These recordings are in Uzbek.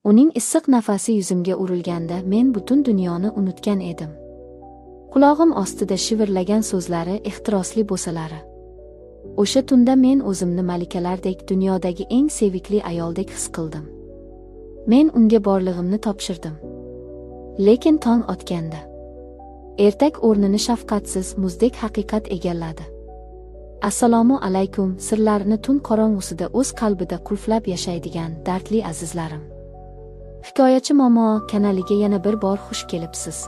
Uning issiq nafasi yuzimga urilganda men butun dunyoni unutgan edim. Qulog'im ostida shivirlagan so'zlari, ehtirosli bo'salari. O'sha tunda men o'zimni malikalardek, dunyodagi eng sevikli ayoldek his qildim. Men unga borlig'imni topshirdim. Lekin tong otganda ertak o'rnini shafqatsiz muzdek haqiqat egalladi. Assalomu alaykum, sirlarini tun qorong'usida o'z qalbida qulflab yashaydigan dardli azizlarim. Hikoyachi momo kanaliga yana bir bor xush kelibsiz.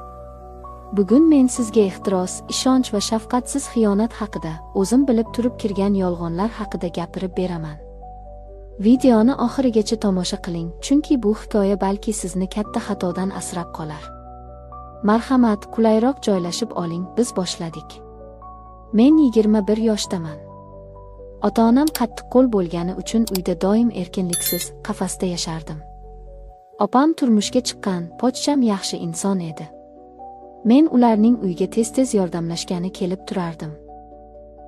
Bugun men sizga ehtiros, ishonch va shafqatsiz xiyonat haqida, o'zim bilib turib kirgan yolg'onlar haqida gapirib beraman. Videoni oxirigacha tomosha qiling, chunki bu hikoya balki sizni katta xatodan asrab qolar. Marhamat, qulayroq joylashib oling, biz boshladik. Men 21 yoshdaman. Ota-onam qattiqqo'l bo'lgani uchun uyda doim erkinliksiz, qafasda yashardim. Opam turmushga chiqqan, pochcham yaxshi inson edi. Men ularning uyiga tez-tez yordamlashgani kelib turardim.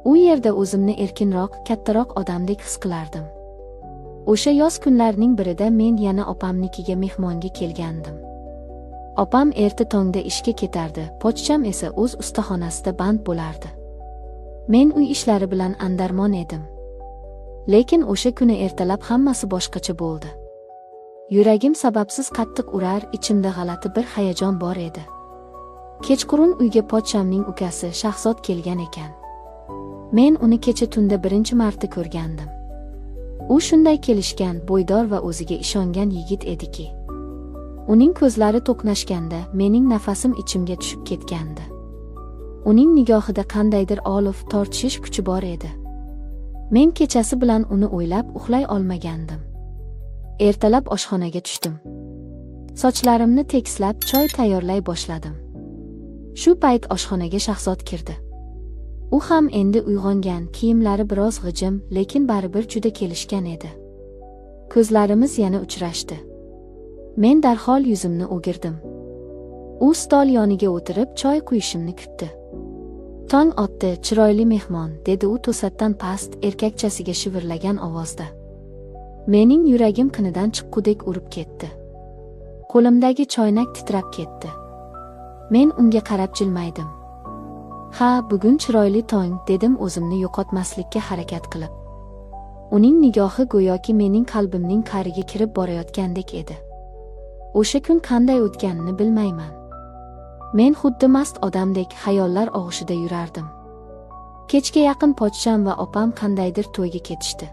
U yerda o'zimni erkinroq, kattaroq odamdek his qilardim. O'sha yoz kunlarining birida men yana opamnikiga mehmonga kelgandim. Opam erta tongda ishga ketardi, pochcham esa o'z ustaxonasida band bo'lardi. Men uy ishlari bilan andarmon edim. Lekin o'sha kuni ertalab hammasi boshqacha bo'ldi. Yuragim sababsiz qattiq urar, ichimda g'alati bir hayajon bor edi. Kechqurun uyga pochchamning ukasi Shahzod kelgan ekan. Men uni kecha tunda birinchi marta ko'rgandim. U shunday kelishgan, bo'ydor va o'ziga ishongan yigit ediki. Uning ko'zlari to'qnashganda mening nafasim ichimga tushib ketgandi. Uning nigohida qandaydir olov, tortishish kuchi bor edi. Men kechasi bilan uni o'ylab uxlay olmagandim. Ertalab oshxonaga tushdim. Sochlarimni tekislab choy tayyorlay boshladim. Shu payt oshxonaga Shahzod kirdi. U ham endi uyg'ongan, kiyimlari biroz g'ijim, lekin baribir juda kelishgan edi. Ko'zlarimiz yana uchrashdi. Men darhol yuzimni o'girdim. U stol yoniga o'tirib choy quyishimni kutdi. Tong otdi, chiroyli mehmon, dedi u to'satdan past, erkakchasiga shivirlagan ovozda. Mening yuragim qinidan chiqqudek urib ketdi. Qo'limdagi choynak titrab ketdi. Men unga qarab jilmaydim. Ha, bugun chiroyli tong, dedim o'zimni yo'qotmaslikka harakat qilib. Uning nigohi go'yoki mening qalbimning qa'riga kirib borayotgandek edi. O'sha kun qanday o'tganini bilmayman. Men xuddi mast odamdek xayollar og'ushida yurardim. Kechga yaqin pochcham va opam qandaydir to'yga ketishdi.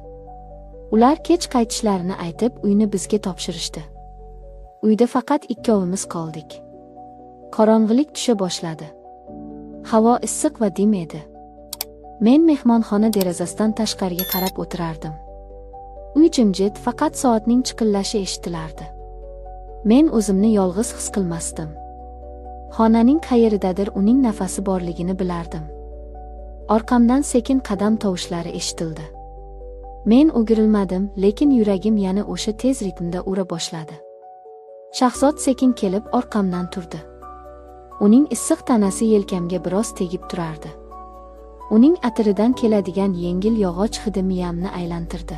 Ular kech qaytishlarini aytib, uyni bizga topshirishdi. Uyda faqat ikkovimiz qoldik. Qorong'ilik tusha boshladi. Havo issiq va dim edi. Men mehmonxona derazasidan tashqariga qarab o'tirardim. Uy jimjit, faqat soatning chiqillashi eshitilardi. Men o'zimni yolg'iz his qilmasdim. Xonaning qayeridadir uning nafasi borligini bilardim. Orqamdan sekin qadam tovushlari eshitildi. Men o'girilmadim, lekin yuragim yana o'sha tez ritmda ura boshladi. Shahzod sekin kelib orqamdan turdi. Uning issiq tanasi yelkamga biroz tegib turardi. Uning atiridan keladigan yengil yog'och hidi miyamni aylantirdi.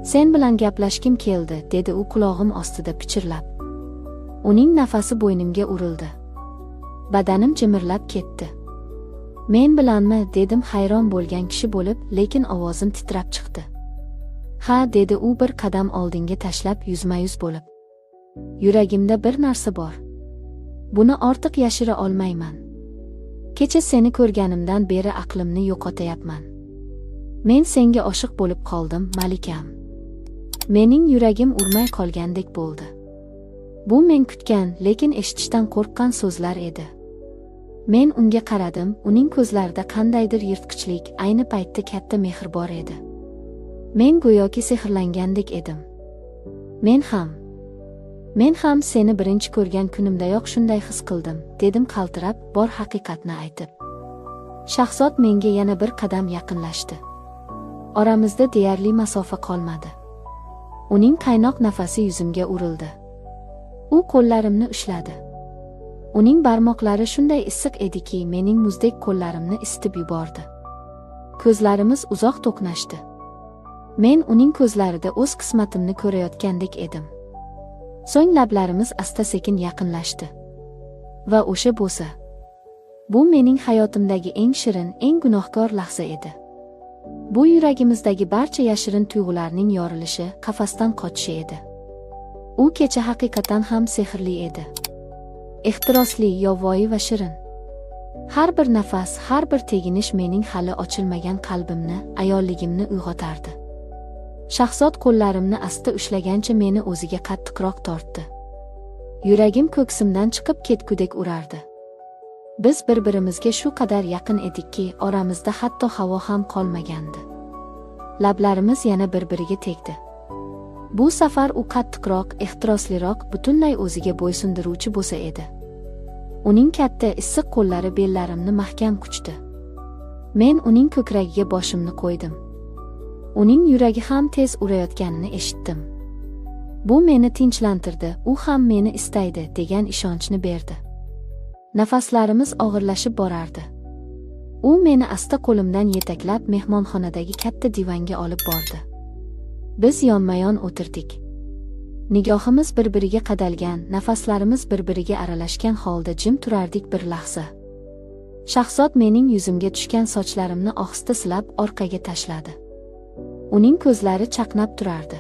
Sen bilan gaplashgim keldi, dedi u qulog'im ostida pichirlab. Uning nafasi bo'ynimga urildi. Badanim jimirlab ketdi. Men bilanmi, dedim hayron bo'lgan kishi bo'lib, lekin ovozim titrab chiqdi. Ha, dedi u bir qadam oldinga tashlab yuzma-yuz bo'lib. Yuragimda bir narsa bor. Buni ortiq yashira olmayman. Kecha seni ko'rganimdan beri aqlimni yo'qotayapman. Men senga oshiq bo'lib qoldim, malikam. Mening yuragim urmay qolgandek bo'ldi. Bu men kutgan, lekin eshitishdan qo'rqqan so'zlar edi. Men unga qaradim, uning ko'zlarida qandaydir yirtqichlik, ayni paytda katta mehr bor edi. Men go'yoki sehrlangandek edim. Men ham seni birinchi ko'rgan kunimdayoq shunday his qildim, dedim qaltirab, bor haqiqatni aytib. Shahzod menga yana bir qadam yaqinlashdi. Oramizda deyarli masofa qolmadi. Uning qaynoq nafasi yuzimga urildi. U qo'llarimni ushladi. Uning barmoqlari shunday issiq ediki, mening muzdek qo'llarimni isitib yubordi. Ko'zlarimiz uzoq to'qnashdi. Men uning ko'zlarida o'z qismatimni ko'rayotgandek edim. So'ng lablarimiz asta-sekin yaqinlashdi. Va o'sha bo'sa. Bu mening hayotimdagi eng shirin, eng gunohkor lahza edi. Bu yuragimizdagi barcha yashirin tuyg'ularning yorilishi, qafasdan qochishi edi. U kecha haqiqatan ham sehrli edi. Ehtirosli, yovvoyi va shirin. Har bir nafas, har bir teginish mening hali ochilmagan qalbimni, ayolligimni uyg'otardi. Shahzod qo'llarimni asta ushlagancha meni o'ziga qattiqroq tortdi. Yuragim ko'ksimdan chiqib ketgudek urardi. Biz bir-birimizga shu qadar yaqin edikki, oramizda hatto havo ham qolmagandi. Lablarimiz yana bir-biriga tegdi. Bu safar u qattiqroq, ehtirosliroq, butunlay o'ziga bo'ysundiruvchi bo'sa edi. Uning katta, issiq qo'llari bellarimni mahkam quchdi. Men uning ko'kragiga boshimni qo'ydim. Uning yuragi ham tez urayotganini eshitdim. Bu meni tinchlantirdi, u ham meni istaydi degan ishonchni berdi. Nafaslarimiz og'irlashib borardi. U meni asta qo'limdan yetaklab mehmonxonadagi katta divanga olib bordi. Biz yonma-yon o'tirdik. Nigohimiz bir-biriga qadalgan, nafaslarimiz bir-biriga aralashgan holda jim turardik bir lahza. Shahzod mening yuzimga tushgan sochlarimni ohista silab orqaga tashladi. Uning ko'zlari chaqnab turardi.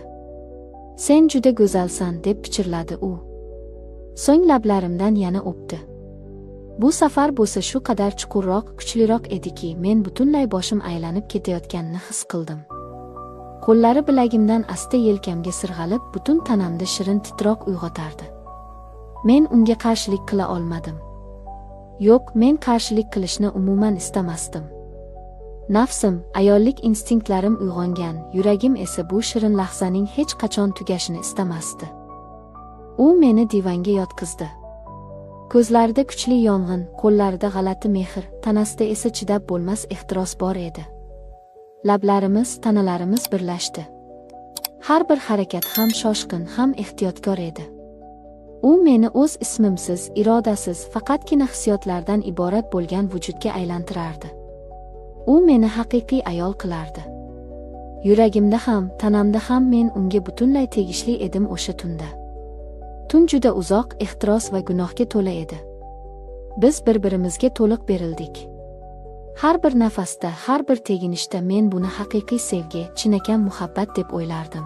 "Sen juda go'zalsan", deb pichirladi u. So'ng lablarimdan yana o'pdi. Bu safar bo'sa shu qadar chuqurroq, kuchliroq ediki, men butunlay boshim aylanib ketayotganini his qildim. Qo'llari bilagimdan asta yelkamga sirg'alib, butun tanamda shirin titroq uyg'otardi. Men unga qarshilik qila olmadim. Yo'q, men qarshilik qilishni umuman istamasdim. Nafsim, ayollik instinktlari uyg'ongan, yuragim esa bu shirin lahzaning hech qachon tugashini istamasdi. U meni divanga yotqizdi. Ko'zlarida kuchli yong'in, qo'llarida g'alati mehr, tanasida esa chidab bo'lmas ehtiros bor edi. Lablarimiz, tanalarimiz birlashdi. Har bir harakat ham shoshqin, ham ehtiyotkor edi. U meni o'z ismimsiz, irodasiz, faqatgina hissiyotlardan iborat bo'lgan vujudga aylantirardi. U meni haqiqiy ayol qilardi. Yuragimda ham, tanamda ham men unga butunlay tegishli edim o'sha tunda. Tun juda uzoq, ehtiros va gunohga to'la edi. Biz bir-birimizga to'liq berildik. Har bir nafasda, har bir teginishda men buni haqiqiy sevgi, chinakam muhabbat deb o'ylardim.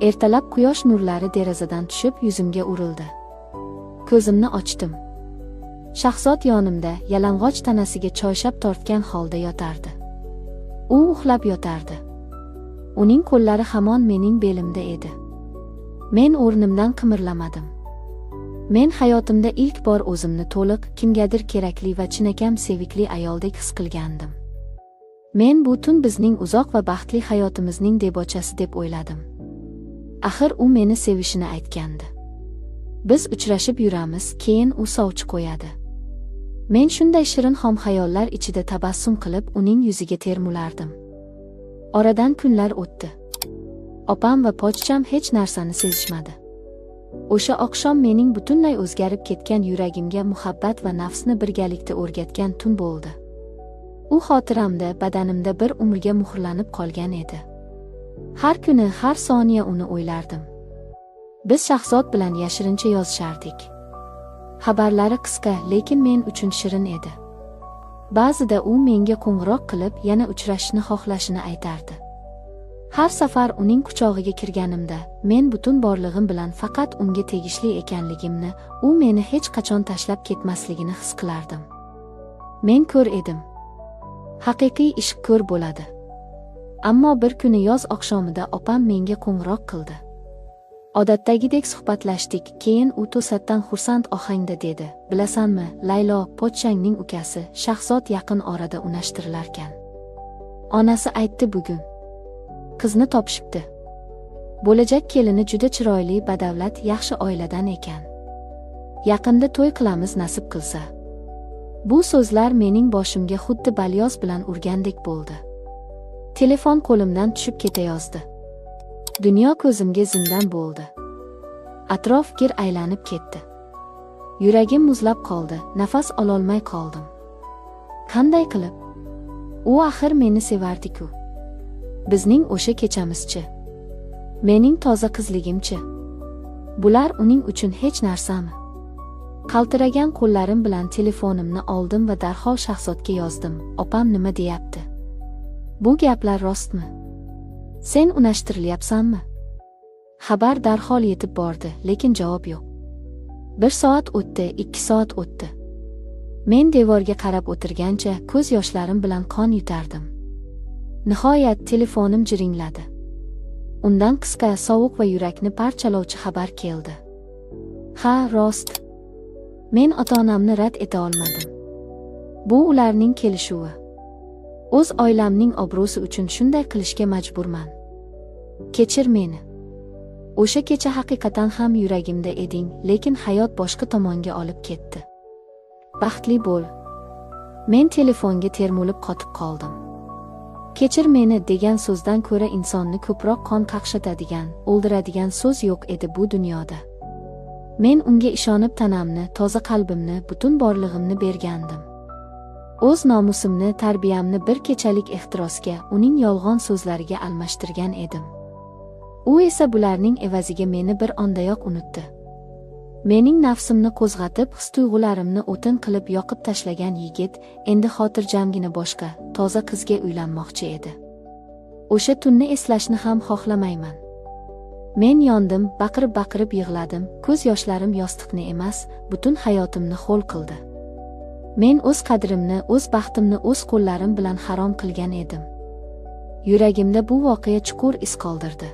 Ertalab quyosh nurlari derazadan tushib yuzimga urildi. Ko'zimni ochdim. Shahzod yonimda, yalang'och tanasiga choyshab tortgan holda yotardi. U uxlab yotardi. Uning qo'llari hamon mening belimda edi. Men o'rnimdan qimirlamadim. Men hayotimda ilk bor o'zimni to'liq, kimgadir kerakli va chinakam sevikli ayoldek his qilgandim. Men bu tun bizning uzoq va baxtli hayotimizning debochasi deb o'yladim. Axir u meni sevishini aytgandi. Biz uchrashib yuramiz, keyin u sovchi qo'yadi. Men shunday shirin xom xayollar ichida tabassum qilib, uning yuziga termulardim. Oradan kunlar o'tdi. Opam va pochcham hech narsani sezishmadi. O'sha oqshom mening butunlay o'zgarib ketgan yuragimga muhabbat va nafsni birgalikda o'rgatgan tun bo'ldi. U xotiramda, badanimda bir umrga muhrlanib qolgan edi. Har kuni, har soniya uni o'ylardim. Biz Shahzod bilan yashirincha yozishardik. Xabarlari qisqa, lekin men uchun shirin edi. Ba'zida u menga qo'ng'iroq qilib, yana uchrashishni xohlashini aytardi. Har safar uning quchog'iga kirganimda, men butun borlig'im bilan faqat unga tegishli ekanligimni, u meni hech qachon tashlab ketmasligini his qilardim. Men ko'r edim. Haqiqiy ishq ko'r bo'ladi. Ammo bir kuni yoz oqshomida opam menga qo'ng'iroq qildi. Odatdagidek suhbatlashdik, keyin u to'satdan xursand ohangda dedi: "Bilasanmi, Laylo, pochchangning ukasi Shahzod yaqin orada unaштirilarkan. Onasi aytdi bugun. Qizni topishibdi. Bo'lajak kelini juda chiroyli, badavlat, yaxshi oiladan ekan. Yaqinda to'y qilamiz nasib qilsa." Bu so'zlar mening boshimga xuddi balyoz bilan urgandek bo'ldi. Telefon qo'limdan tushib ketayozdi. Dunyo ko'zimga zindon bo'ldi. Atrof gir aylanib ketdi. Yuragim muzlab qoldi, nafas ololmay qoldim. Qanday qilib? U axir meni sevardi-ku. Bizning o'sha kechamizchi? Mening toza qizligimchi? Bular uning uchun hech narsami? Qaltiragan qo'llarim bilan telefonimni oldim va darhol Shahzodga yozdim: "Opam nima deyapti? Bu gaplar rostmi? Sen unashtirilyapsanmi?" Xabar darhol yetib bordi, lekin javob yo'q. 1 soat o'tdi, 2 soat o'tdi. Men devorga qarab o'tirgancha ko'z yoshlarim bilan qon yutardim. Nihoyat telefonim jiringladi. Undan qisqa, sovuq va yurakni parchalovchi xabar keldi. "Ha, rost. Men ota-onamni rad eta olmadim. Bu ularning kelishuvi. O'z oilamning obro'si uchun shunday qilishga majburman. Kechir meni. O'sha kecha haqiqatan ham yuragimda eding, lekin hayot boshqa tomonga olib ketdi. Baxtli bo'l." Men telefonga termulib qotib qoldim. Kechir meni degan so'zdan ko'ra insonni ko'proq qon qaqshatadigan, o'ldiradigan so'z yo'q edi bu dunyoda. Men unga ishonib tanamni, toza qalbimni, butun borlig'imni bergandim. O'z nomusimni, tarbiyamni bir kechalik ehtirosga, uning yolg'on so'zlariga almashtirgan edim. U esa bularning evaziga meni bir ondayoq unutdi. Mening nafsimni qo'zg'atib, his-tuyg'ularimni o'tin qilib yoqib tashlagan yigit endi xotirjamgina boshqa, toza qizga uylanmoqchi edi. O'sha tunni eslashni ham xohlamayman. Men yondim, baqirib-baqirib yig'ladim, ko'z yoshlarim yostiqni emas, butun hayotimni ho'l qildi. Men o'z qadrimni, o'z baxtimni o'z qo'llarim bilan harom qilgan edim. Yuragimda bu voqea chuqur iz qoldirdi.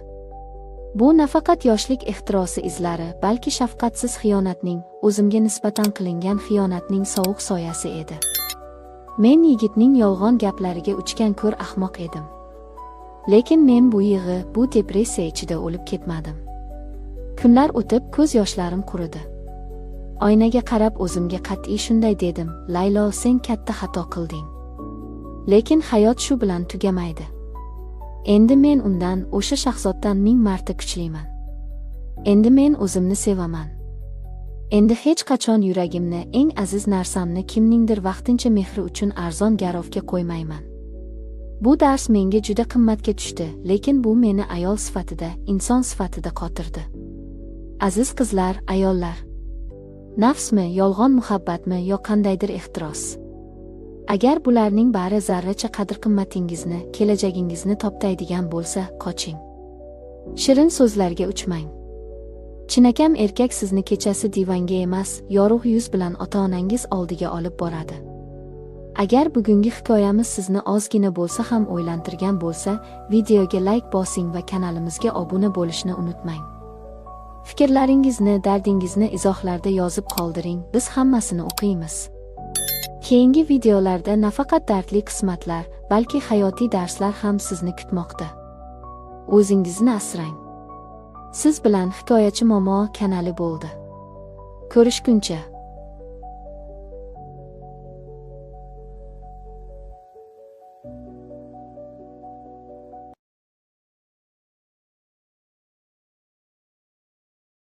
Bu nafaqat yoshlik ehtirosi izlari, balki shafqatsiz xiyonatning, o'zimga nisbatan qilingan xiyonatning sovuq soyasi edi. Men yigitning yolg'on gaplariga uchgan ko'r ahmoq edim. Lekin men bu yig'i, bu depressiya ichida o'lib ketmadim. Kunlar o'tib, ko'z yoshlarim quridi. Oynaga qarab o'zimga qat'iy shunday dedim: "Laylo, sen katta xato qilding. Lekin hayot shu bilan tugamaydi. Endi men undan, o'sha Shahzoddan 1000 marta kuchliman. Endi men o'zimni sevaman. Endi hech qachon yuragimni, eng aziz narsamni kimningdir vaqtincha mehri uchun arzon garovga qo'ymayman." Bu dars menga juda qimmatga tushdi, lekin bu meni ayol sifatida, inson sifatida qotirdi. Aziz qizlar, ayollar. Nafsmi, yolg'on muhabbatmi yo qandaydir ehtiros? Agar bularning bari zarracha qadr-qimmatingizni, kelajagingizni toptaydigan bo'lsa, qoching. Shirin so'zlarga uchmang. Chinakam erkak sizni kechasi divanga emas, yorug' yuz bilan ota-onangiz oldiga olib boradi. Agar bugungi hikoyamiz sizni ozgina bo'lsa ham o'ylantirgan bo'lsa, videoga like bosing va kanalimizga obuna bo'lishni unutmang. Fikrlaringizni, dardingizni izohlarda yozib qoldiring, biz hammasini o'qiymiz. Keyingi videolarda nafaqat dardli qismatlar, balki hayotiy darslar ham sizni kutmoqda. O'zingizni asrang. Siz bilan Hikoyachi Momo kanali bo'ldi. Ko'rishguncha.